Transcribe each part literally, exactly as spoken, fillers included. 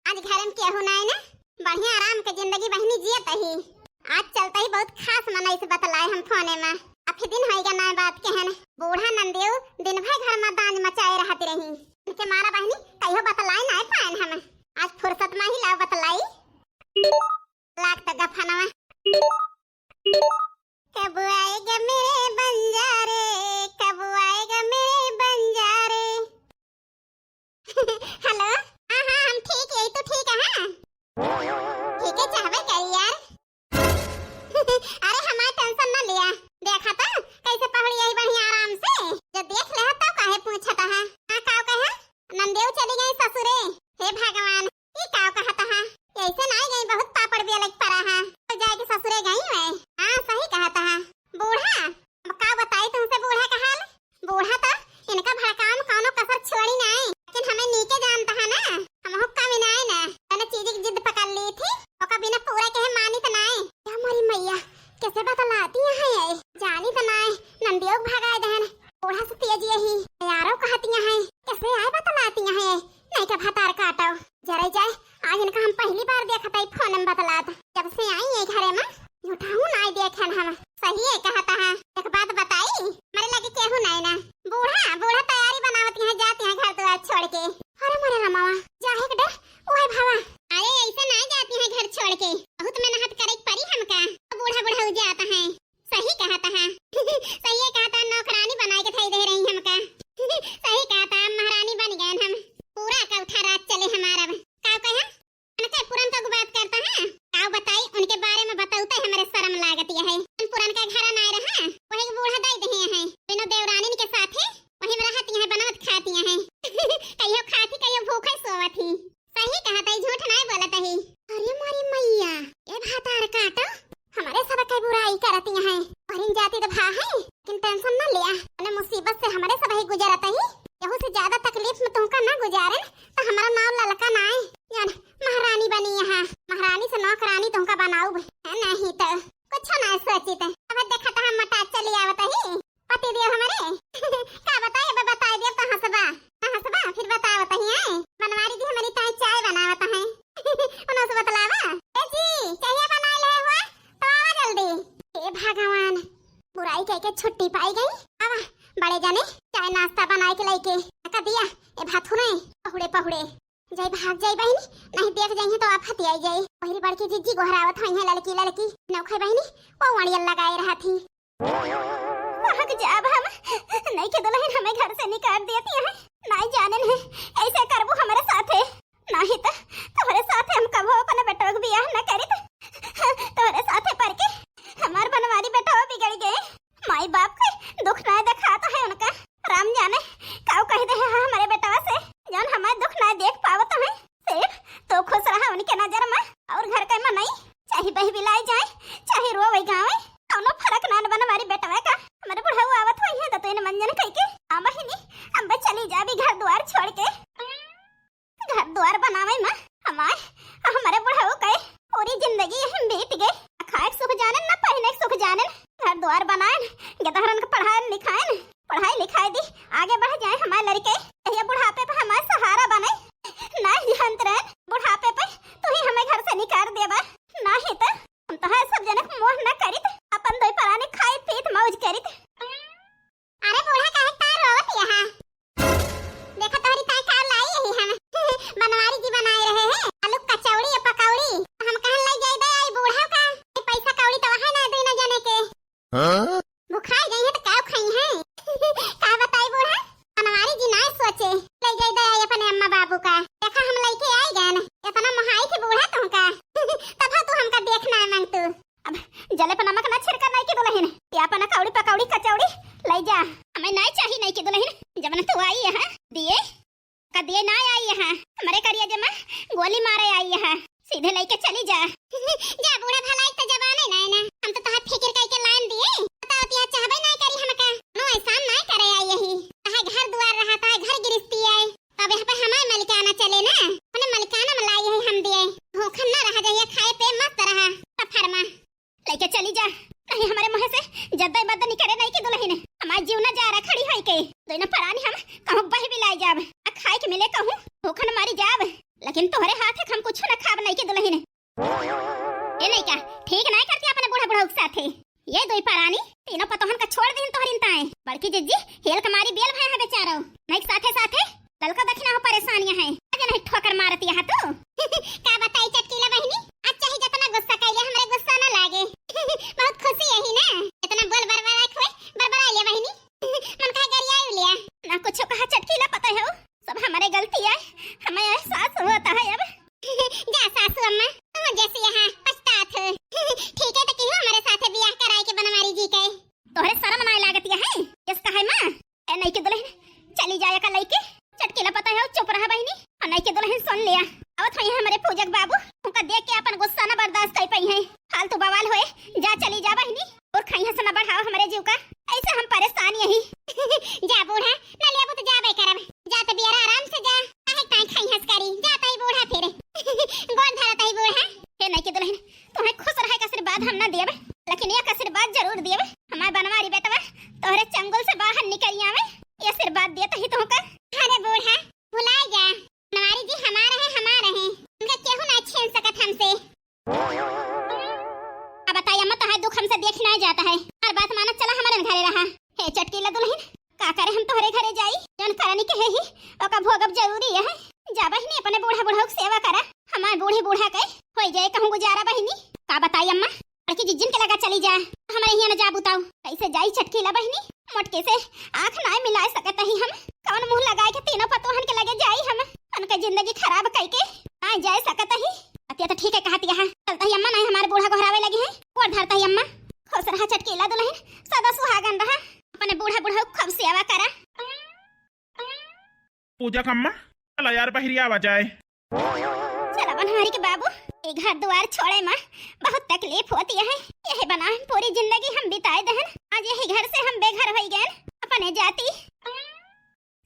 आज घर में केहू नाय ना, बढ़िया आराम के जिंदगी बहिनी जियत ही। आज चलत ही बहुत खास मनई से बतलाए हम फोने में। अभी दिन होइगा नाय बात कहन। बूढ़ा नंदेव दिन भर घर में दांज मचाए रहत रही। इनके मारा बहिनी कहियो बतलाए नाय पाएन हम। आज फुर्सत में ही लाओ बतलाई। लाग त गफनवा। कब आएगा मेरे बंजारे, कब आएगा मेरे बंजारे। हेलो, हाँ, हाँ, हम ठीक है, तू ठीक है? हाँ, ठीक है, चाहबे करी यार। अरे, हमार टेंशन न लिया, देखा तो कैसे पहुड़ी आई बढ़िया आराम से। जो देख ले तब काहे पूछता है? हाँ, काव कहे? नंदेव चली गई ससुरे। हे भगवान, ई काव कहता है? ऐसे नाय गई, बहुत पापड़ बेले के परा है। तो जाए के ससुरे गई है। हाँ, सही कहता है। बूढ़ा, अब का बताई तुमसे बूढ़ा का हाल? बूढ़ा तो इनका भड़काम कौनो कसर छोड़ी नाय, लेकिन हमें नीके जानता है ना, हम हुक्का भी नाय ना, मैंने चीज की जिद पकड़ ली थी, ओका बिना पूरा कहे मानी तो नाय। या मोरी मैया, कैसे बतलाती है ये? जानी तो नाय, नंदियो के भगाए देहन, बूढ़ा से तेज यही, यारो कहती है, कैसे आए बतलाती है, नहीं का भतार काटो। जरे जाए, आज इनका हम पहली बार देखत हई फोन में बतलात। जब से आई है घरे में, झूठाऊ नाय देखन हम। सही है कहता है। एक बात बताई, हमारे लगे केहू नाय ना। बूढ़ा, बूढ़ा तैयारी बनावत यहाँ जाती है घर द्वार छोड़ के। अरे मोरे रमावा, जाहे के डर, ओए भावा। अरे ऐसे नाय जाती है घर छोड़ के, बहुत मेहनत करे के परी हमका। बूढ़ा बुढ़ऊ जाता है। सही कहता है। सही कहता है, नौकरानी बनाए के धई दे रही हमका। सही कहता है, महारानी बन गए हम। पूरा का उठा राज चले हमारा। का कहे? उनके पुरन का बात करता है। का बताई, उनके बारे में बताऊ तो हमरे शर्म लागत है। उन पुरन का घर ना रहा, वही बूढ़ा दई दे हैं। बिनो देवरानी के साथे वही में रहती हैं, बनावत खाती हैं। कहियो खाती, कहियो भूखे सोवत ही। सही कहत है, झूठ नाय बोलत ही। अरे मोरी मैया, ए भातार काटो, हमरे सब के बुराई करती हैं। परिन जाति तो भा है, लेकिन टेंशन न लिया, अने मुसीबत से हमरे सब ही गुजरत ही। यहू से ज्यादा तकलीफ में तुमका ना गुजारन, तो हमारा नाम ललका नाय, जान महारानी बनी यहाँ। महारानी से नौकरानी तुमका बनाऊ है, नहीं तो कुछ ना सोचित। अब देखत हम मटा चली आवत ही। पति देव हमरे। का बताई, अब बताई देव तो हंसबा। ना हंसबा, फिर बतावत ही, हैं? बनवारी जी हमरी ताई चाय बनावत हैं। उन्हों से बतलावा। ए जी, चाय बनाए ले हुआ? तो आवा जल्दी। हे भगवान, बुराई कह के छुट्टी पाई गई। आवा, बड़े जने चाय नाश्ता बनाए के लेके। का दिया, ए भाथुरे, पहुड़े, पहुड़े। जाई भाग जाई बहिनी, नहीं देख जाई तो आफत आई जाई। वही बड़की जिज्जी गोहरावत हुई है, ललकी, ललकी। नौखे बहिनी, वो वणियल लगाए रहा थी। भाग जाब हम, नहीं के दुल्हन हमें घर से निकाल देती है। नहीं जाने नहीं, ऐसे करबू हमारे साथे। नहीं तो तोहरे साथे हम कबो अपने बेटवा के बियाह न करित। तोहरे साथे पड़ के हमार बनवारी बेटवा बिगड़ गए। माई बाप के दुख ना दिखाता है उनका। राम जाने काऊ कह दे है हमारे बेटवा से, जौन हमारे दुख ना देख पावत है। सेठ, तो खुश रहा उनके नजर में और घर के मनई, चाहे बह बिलाई जाए, चाहे रोवे गावे, कौनो फर्क ना बनवारी बेटवा का। हमारे बुढ़ऊ आवत हुई है तो तू इन मंजन कह के, आ बहिनी, अम्बे चली जा भी घर द्वार छोड़ के। घर द्वार बनावे में हमार, हमारे बुढ़ऊ के पूरी जिंदगी यही बीत गई। खाए के सुख जानन, ना पहने के सुख जानन। घर द्वार बनाएन, गेदहरन के पढ़ाएन लिखाएन, पढ़ाई लिखाई दी, आगे बढ़ जाए हमारे लड़के। ये बुढ़ापे पे हमारे सहारा बने। ना जानत रहन, बुढ़ापे पे तू ही हमें घर से निकाल देबा। नहीं तो हम तोहार सब जनक मोह न करित, अपन दोई परानी खाइत पीत मौज करित। अरे बूढ़ा, काहे तार रोवत यहाँ? देखा तोहरी ताई का लाई यही हम। बनवारी जी बनाए रहे हैं आलू कचौड़ी या पकौड़ी। हम कहन लाई जाई दे आई बूढ़ा का। ए, पैसा कौड़ी तो वहाँ ना दुई ना जने के। हाँ? भुखाई गई है तो का खाई है? का बताई बूढ़ा? बनवारी जी ना सोचे, ले जाई दे आई अपने अम्मा बाबू का। देखा हम लेके आई गए ना। इतना मोहाई थी बूढ़ा तुमका। तब तू हमका देखना है मंगतू। अब जले पर नमक ना छिड़का नहीं की दुल्हन, या अपन कौड़ी पकौड़ी कचौड़ी ले जा। हमें नहीं चाहिए नहीं की दुल्हन, जब न तू आई यहाँ दिए, का दिए ना आई यहाँ, हमारे करिया जमा गोली मारे आई यहाँ, सीधे लेके चली जा। जा बूढ़ा, भलाई तो जबाने नहीं ना, हम तो तहार फिक्र करके लाइन दिए, बताओ तिया चाहबे नहीं करी हमका, नो एहसान नहीं करे आई यही, तहार घर दुआर रहा, तहार घर गिरस्ती आए, तब यहाँ पे हमारे मलिकाना चले ना, अपने मलिकाना में लाई यही हम दिए, भूखन ना रहा जाइए, खाए पे मस्त रहा, सफर में। लेके चली जा, नहीं हमारे मुँह से जद्दा बद्दा निकले नहीं की दुल्हन, हमार जीव ना जा रहा खड़ी होई के। दोनों परानी हम कहूँ बह भी लाई जाब, आ खाए के मिले कहूँ भूखन मारी जाब, लेकिन तोहरे हाथ है हम कुछ ना खाब नइके दुलहिन। ए लइका, ठीक नाय करती अपने बूढ़ा बुढ़ऊ के साथे। ये दोई परानी, तीनों पतोहन का छोड़ दीन तोहरिन ताए। बड़की जिज्जी, हेल के मारी बेल भया है बेचारो। नहीं साथे साथे, ललका दखिना हो परेशानियां हैं। आज नहीं ठोकर मारती है तू। का बताई चटकीला बहिनी, आज चाहे जतना गुस्सा कइले हमरे गुस्सा ना लागे। बहुत खुशी यही ना, इतना बोल बरबरा खोए, बरबरा लिया बहिनी। मन का गरिया लिया। ना कुछ कहा चटकीला पता है, सब हमरे गलती है, हमें एहसास होता है अब। जा सासू अम्मा, तू जैसे यहाँ पछतात हो। ठीक है तो क्यों हमारे साथ बियाह कराए के बनवारी जी के? तोहरे शर्म नाय लागत है, यस कहे माँ। ए नइके दुलहिन, चली जाए का लइके। चटकीला पता है, चुप रहा बहिनी। और नइके दुलहिन सुन लिया। आवत होई है हमरे पूजक बाबू, उनका देख के अपन गुस्सा ना बर्दाश्त कर पाई है। फालतू बवाल होए, जा चली जा बहिनी। और खइहस ना बढ़ाओ हमरे जीव का, ऐसे हम परेशान यही। जा बूढ़ा, ना लेबू तो जाबे करब। जा तो बियारा आराम से जा, काहे ताई खइहस करी, जा ताई बूढ़ा फिर। गोड़ धरा ताई बूढ़ा। हे नइके दुलहिन, तुम्हें खुश रहे का आशीर्वाद हम ना देब, लेकिन एक आशीर्वाद जरूर देब। हमार बनवारी बेटवा तोहरे चंगुल से बाहर निकल आवे, ये आशीर्वाद देत ही तुमका। अरे बूढ़ा, भुलाए जा, बनवारी जी हमार है, हमार है, इनका केहू ना छीन सकत हमसे। अब बताई अम्मा, तोहार दुख हमसे देख ना जाता है। हर बात मानत चला, हमारे घरे रहा। हे चटकीला दुलहिन, का करे हम तोहरे घरे जाई? जौन करनी के है ही, ओका भोगब जरूरी है। जा बहिनी, अपने बूढ़ा बुढ़ऊ के सेवा करा, हमार बूढ़ी बूढ़ा के होई जाए कहूँ गुजारा बहिनी। का बताई अम्मा, बड़की जिज्जिन के लगा चली जा, हमारे यहाँ न जा बुताऊ। कैसे जाई चटकीला बहिनी, मोटके से आँख ना मिला सकत ही हम। कौन मुँह लगाए के तीनों पतोहन के लगे जाई हम, उनके जिंदगी खराब कई के ना जाए सकत ही। अतिया तो ठीक है कहत यहाँ, चलता ही अम्मा, नहीं हमारे बूढ़ा गोहरावे लगी है। गोड़ धरता ही अम्मा, खुश रहा चटकीला दुलहिन, सदा सुहागन रहा, अपने बूढ़ा बुढ़ऊ खूब सेवा करा। पूजा कम्मा, चला यार बहरिया आवा जाए। चला बनवारी के बाबू, ये घर दुआर छोड़े मा बहुत तकलीफ होती है। यही बना हम पूरी जिंदगी हम बिताए दहन, आज यही घर से हम बेघर होई गए अपने जाति।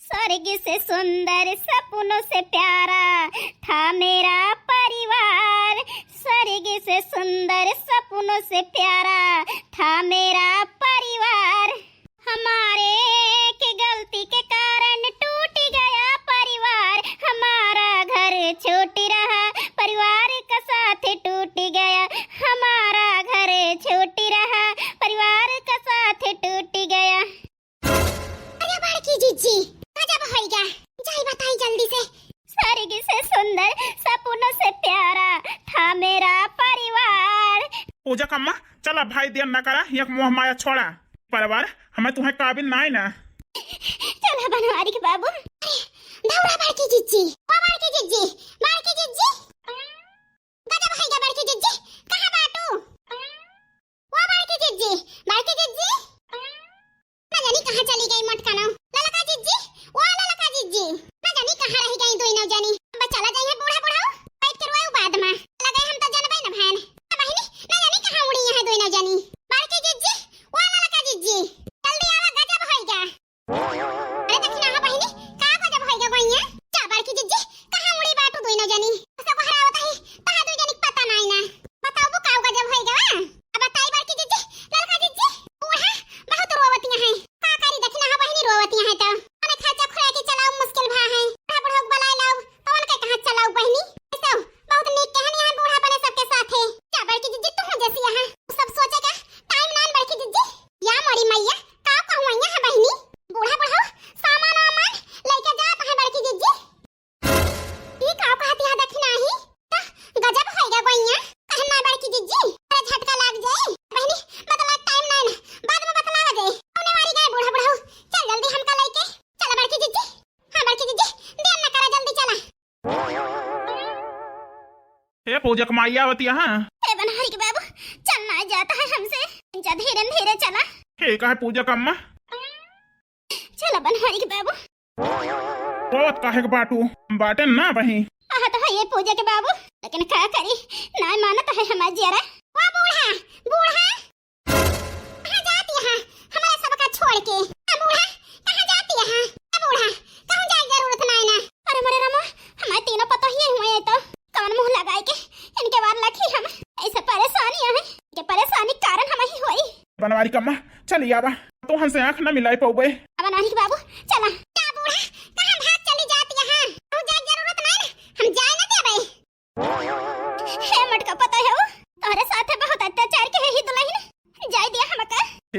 स्वर्ग से सुंदर सपनों से प्यारा था मेरा परिवार, स्वर्ग से सुंदर सपनों से प्यारा था मेरा परिवार। हमारे एक गलती के कारण टूट गया परिवार, हमारा घर छूट रहा, परिवार का साथ टूट गया, हमारा घर छूट रहा, परिवार का साथ टूट गया। अरे बड़की जिज्जी, गजब होइगा, जाई बताई जल्दी से। स्वर्ग से सुंदर सपनों से प्यारा था मेरा परिवार। पूजा कम्मा, चला भाई देर न करा, एक मोह माया छोड़ा। परिवार, हमें तुम्हें काबिल नाय ना। चला बनवारी के बाबू। अरे, दौड़ा बड़की जिज्जी, ओ बड़की जिज्जी, बड़की जिज्जी। गजब होइगा बड़की जिज्जी, कहाँ बाटू? ओ बड़की जिज्जी, बड़की जिज्जी। ना जानी कहाँ चली गई मोटकानो। ललका जिज्जी, ओ ललका जिज्जी, ना जानी कहाँ रही गई दोनों जनी। अब चला जाइए बूढ़ा बूढ़ा, बैठ के रोए बाद में। लगे हम तो जनबे न भैन। ना बहिनी, ना जानी कहाँ उड़ी यहाँ दोनों जनी। बड़की जिज्जी, ओ ललका जिज्जी, जल्दी आवा, गजब होइगा। अरे दखिना हो बहिनी, का गजब होइगा गोइया? जा बड़की जिज्जी, कहाँ उड़ी बाटू दोनों जनी? सब हरावत है, तहा दो जनी के पता नाई ना। बताओ वो का गजब होइगा? अब बताई बड़की जिज्जी, ललका जिज्जी, बूढ़ा बहुत रोवतिया है। का करी दखिना हो बहिनी रोवतिया है तो। अने खर्चा खुराकी चलाओ मुश्किल भा है। बूढ़ा बुढ़ऊ के बुलाए लाओ, तो उनके कहाँ चलाओ बहिनी? ऐसा बहुत नीक कहनी है बूढ़ा बने सबके साथ है। जा बड़की जिज्जी तू जैसी यहाँ। सब सोचे का टाइम नान बड़की जिज्जी। या मोरी मैया, का कहूँ यहाँ बहिनी? बूढ़ा बुढ़ऊ सामान वामान लेके जात है बड़की जिज्जी। ई का कहत यहाँ दखिना ही? त गजब होइगा गोइया। कहन ना बड़की जिज्जी, अरे झटका लाग जाए। बहिनी, बतला टाइम नाय ना, बाद में बतलावा जाए। कौने वारी गए बूढ़ा बुढ़ऊ? चल जल्दी हमका लेके। चला बड़की जिज्जी। हाँ बड़की जिज्जी, देर न करा, जल्दी चला। ए पूजक माई आवत यहाँ। ए बनहरी के बाबू, चल ना जाता है हमसे। जा धीरे धीरे चला। हे कहे पूजक अम्मा। चला बनहरी के बाबू। रोवत काहे के बाटू? बाटे ना बही। कहा तो है ये पूजा के बाबू, लेकिन का करी, ना मानत है हमार जियरा। ओ बूढ़ा, बूढ़ा, कहाँ जाती है हमारा सबका छोड़ के? आ बूढ़ा, कहाँ जाती है? आ बूढ़ा, कहूँ जाए जरूरत ना है ना। अरे मोरे रामा, हमारे तीनों पतोहिए हुए हैं तो कौन मुँह लगाए के इनके वार लखी हम? ऐसे परेशानी है, ये परेशानी कारण हम ही होई। बनवारी कम्मा, चली आवा, तोहन से आँख न मिलाई पउबे। बनवारी के बाबू, चला। का बूढ़ा, कहाँ भाग चली जात यहाँ? तू जाए जरूरत नहीं ना, हम जाए न देबे।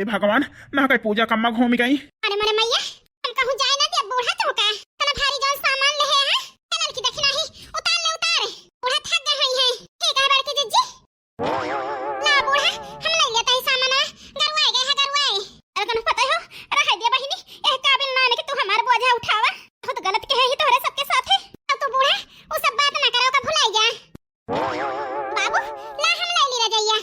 हे भगवान, ना कहीं पूजा कम्मा घूमि गई। अरे मरे मैया, हम कहूँ जाए ना दिया बूढ़ा तो का। इतना भारी जौन सामान ले है, हाँ? चलल की देखी नाही, उतार ले उतार। बूढ़ा थक गए हुई हैं। ठीक है बड़की जिज्जी। ला बूढ़ा, हम ले लेते हैं सामान, गरुआए गए हैं, गरुआए। अरे तनु पता हो, रह दिया बहिनी, यह काबिल ना है कि तू हमार बोझा उठावा। बहुत गलत के है ही तोहरे सबके साथ है। अब तू बूढ़ा, वो सब बात ना करो का भुलाई जा। बाबू, ला हम ले ली रजैया।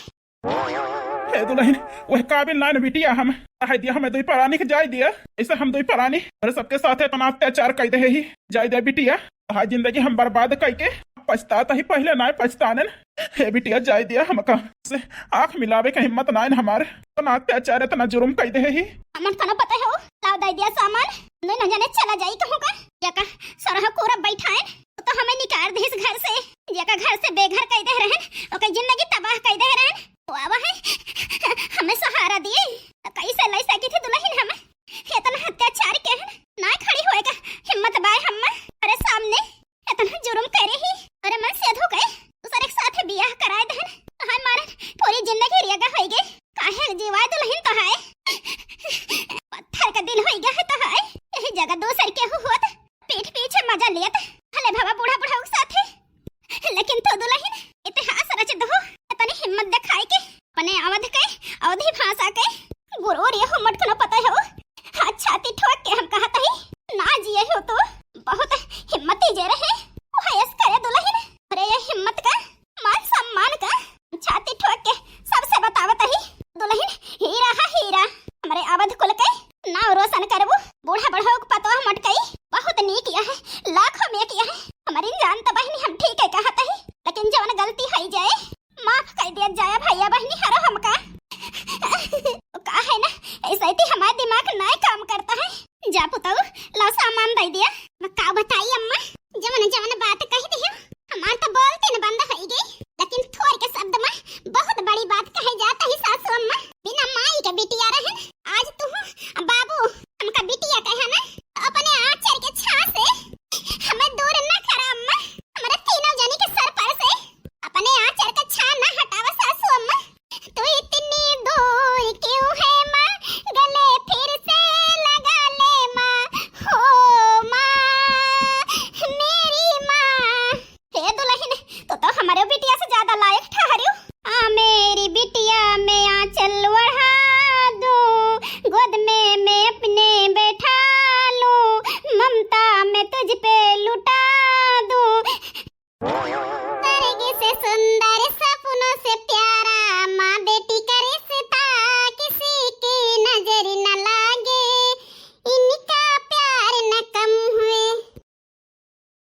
हे दुलहिन, वह काबिल नाइन बिटिया हम। कह दिया हमें दुई परानी के जाय दिया। ऐसे हम दुई परानी अरे सबके साथ इतना अत्याचार कइ दे ही। जाय दिया बिटिया, तहार जिंदगी हम बर्बाद कइ के पछतात ही, पहले नाय पछतानेन। हे बिटिया, जाय दिया हमका। से आँख मिलावे के हिम्मत नाय हमार। इतना अत्याचार, इतना जुर्म कइ दे ही। हमन कनो पता हो, लाव दे दिया सामान। नहीं न जाने चला जाई कहूँ का। या का सरह कोरा बैठाएन। तो हमें निकाल दिस घर से, जेका घर से बेघर कइ दे रहन, ओके जिंदगी तबाह कइ दे रहन। वो आवा है, हमें सहारा दिए। तो कैसे लै सकी थी दुलहिन हम? इतना अत्याचार के है, ना खड़ी होएगा, हिम्मत बाय हम अरे सामने इतना जुर्म करे ही। अरे मन से धो गए, दूसरे के साथ बियाह कराए दहन। हाय मारन, पूरी जिंदगी रियागा होई गई। काहे जीवाए दुलहिन तो है, पत्थर का दिल होई गया है तो है। यही जगह दूसर के होत पीठ पीछे मजा लेत हले भवा बूढ़ा बुढ़ऊ के साथे। लेकिन तो दुलहिन इतिहास रच दहो, तनी हिम्मत दिखाई के अपने अवध के, अवधी भाषा के गुरु रे हो मटकनो पता हो। हाथ छाती ठोक के हम कहत ही ना जिए हो तो बहुत हिम्मत ही जे रहे। वह यस करे दुलहिन, अरे ये हिम्मत का मान सम्मान का छाती ठोक के सबसे बतावत ही। दुलहिन हीरा हा हीरा, हमरे अवध कुल के नाव रोशन करबू। बूढ़ा बढ़ो के पतोह मटकई बहुत नीक यह है, लाखों में एक यह है। हमारी जान तो बहिनी हम ठीक है कहत ही, लेकिन जवन गलती होई जाए माफ कर दिया जाए भैया